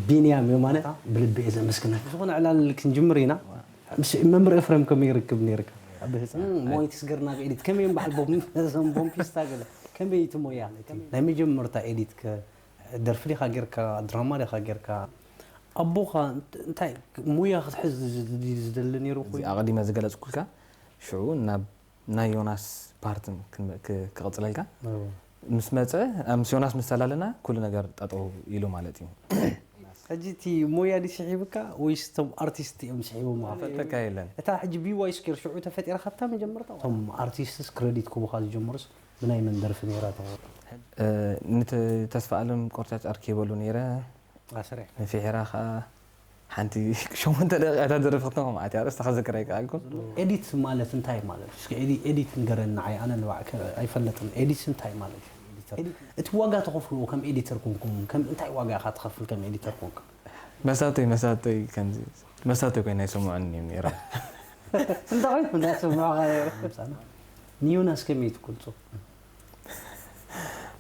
ቢንያም የማነ ብልቢ እየ ዘመስግነካ። ዝኾነ ዕላል ክንጅምር ኢና። ምስ መምህር ኤፍሬም ከመይ ይርክብ ነይርካ? ሞይ ትስገርና ብኤዲት ከመይ እዮም በዓል ቦምፒስታ ገለ ከመይ እቲ ሞያ? ናይ መጀመርታ ኤዲት ከ ደርፊ ዲኻ ጌርካ፣ ድራማ ዲኻ ጌርካ? ኣቦኻ እንታይ ሞያ ክትሕዝ ዝደሊ ነይሩ? ኣቐዲመ ዝገለፅኩልካ ሽዑ ናብ ናይ ዮናስ ፓርትን ክቕፅለልካ ምስ መፀ፣ ምስ ዮናስ ምስ ተላለና ኩሉ ነገር ጠጠው ኢሉ ማለት እዩ። ሕጂ እቲ ሞያ ድዩ ስሒብካ ወይስ እቶም ኣርቲስት እዮም ስሒቦም? ፈተካ የለን። እታ ሕጂ ቢዋይ ስኬር ሽዑ ተፈጢራ ካብታ መጀመርታ እቶም ኣርቲስትስ ክረዲት ክቡኻ ዝጀምሩስ ብናይ መን ደርፊ ነይራ? ንተስፋ ኣለም ቆርጫጭ ኣርኪበሉ ነይረ። ኣስሪሕ። ንፊሒራ ከዓ ሓንቲ ሸሞንተ ደቂቃ እታ ደርፊ ክትነኹ መዓት እያ ርእስታ ክዝክር ኣይከኣልኩን። ኤዲት ማለት እንታይ ማለት? እስኪ ኤዲ- ኤዲት ንገረኒ ንዓይ፣ ኣነ ንባዕከ ኣይፈለጥን። ኤዲት እንታይ ማለት እዩ? ኤዲተር። ኤዲት- እቲ ዋጋ ተኸፍልዎ ከም ኤዲተር ኮንኩም፣ ከም እንታይ ዋጋ ኢኻ ትኸፍል ከም ኤዲተር ኮንኩም? መሳተይ መሳተይ ከምዚ መሳተይ ኮይና ይሰምዑኒ እዮም ነይሮም። እንታይ ኮይኑ እንዳሰምዑኻ ነይሮም? ምሳና ንዮናስ ከመይ ትገልጾ?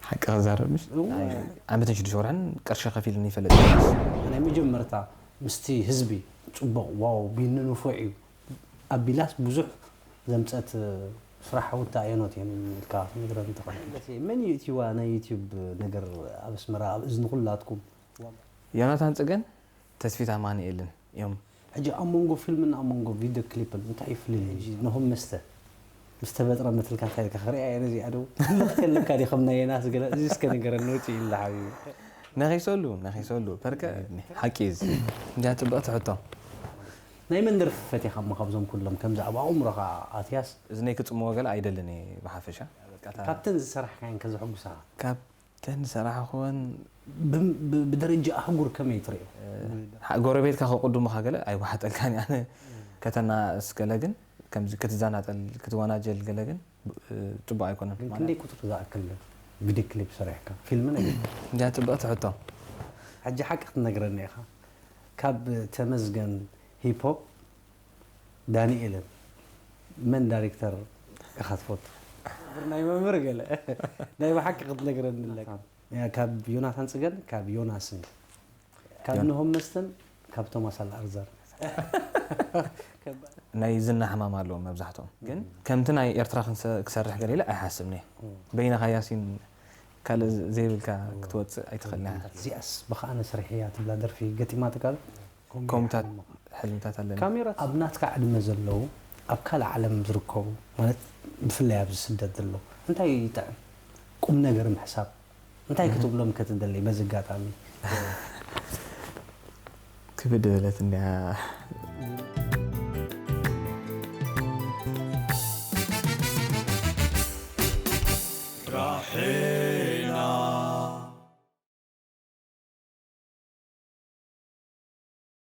ሓቂ ክዛረብ ምሽ እዎ። ዓመትን ሽዱሽተ ወርሕን ቅርሺ ከፊልኒ ይፈልጥ። ናይ መጀመርታ ምስቲ ህዝቢ ጽቡቕ ዋው ቢኒ ንፉዕ እዩ ኣቢላስ ብዙሕ ዘምጸት ስራሕ ውታ ኣየኖት እዮም ኢልካ ክትነግረኒ ትኽእል? መን እዩ እቲዋ ናይ ዩቲዩብ ነገር ኣብ ኣስመራ ኣብ እዝኒ ኩላትኩም? ዮናታን ጽገን ተስፊት ኣማኑኤልን እዮም። ሕጂ ኣብ መንጎ ፊልምን ኣብ መንጎ ቪድዮ ክሊፕን እንታይ እዩ ፍልልይ? ሕጂ ነሆም መስተ ምስ ተበጥረ መትልካ እንታይ ኢልካ ክሪኣ እየ ነዚኣ ደው ክልኽ ከለካ ዲ ከም ናይ የናስ ገለ እዚ እስከ ንገረኒ ውፅእ ኢላ ሓቢቢ። ነኺሰሉ ነኺሰሉ ፐርከ ሓቂ እዚ እንዲያ ጽብቕቲ ሕቶ። ናይ መን ደርፊ ፈቲኻ እሞ ካብዞም ኩሎም ከምዚ ኣብ ኣእምሮኻ ኣትያስ? እዝነይ ክጽምዎ ገለ ኣይደልን እየ ብሓፈሻ። ካብተን ዝሰራሕካየን ከዘሕጉሳ? ካብ ተን ዝሰራሕኹወን ብም- ብ- ብደረጃ ኣህጉር ከመይ ትሪኦ? ጎረቤትካ ከቁድሙኻ ገለ ኣይወሓጠልካን ኣነ ከተናእስ ገለ ግን ከምዚ ክትዘናጠል ክትወናጀል ገለ ግን ጽቡቅ ኣይኮነን። ግን ክንደይ ቁፅሪ ዝኣክል ቪድዮ ክሊፕ ሰሪሕካ ፊልም ነገር? እንዲያ ጽብቕቲ ሕቶ። ሕጂ ሓቂ ክትነግረኒ ኢኻ። ካብ ተመስገን ሂፕሆፕ ዳንኤልን መን ዳይሬክተር ኢኻ ትፈቱ? ናይ መምህር ገለ ናይ ብሓቂ ክትነግረኒ ኣለካ። ካብ ዮናታን ጽገን ካብ ዮናስን ካብ ዮን- ንሆም መስተን ካብ ቶማስ ኣልኣርዘር። ናይ ዝና ሕማም ኣለዎም መብዛሕትኦም ግን ከምቲ ናይ ኤርትራ ክንሰ- ክሰርሕ ገለ ኢለ ኣይሓስብን እየ። በይንኻ ያሲን ካልእ ዘይብልካ ክትወፅእ ኣይትኽእልን ኢኻ። እዚኣስ ብኸኣ ነስርሕ እያ ትብላ ደርፊ ገጢማትካ ዶ? ከምታት ሕልምታት ኣለኒ። ካሜራ ኣብ ናትካ ዕድመ ዘለዉ ኣብ ካልእ ዓለም ዝርከቡ ማለት ብፍላይ ኣብዚ ስደት ዘለዉ እንታይ ይጥዕም ቁም ነገር ምሕሳብ እንታይ ክትብሎም ከትደሊ በዚ ኣጋጣሚ? ክብድ በለት እንዲያ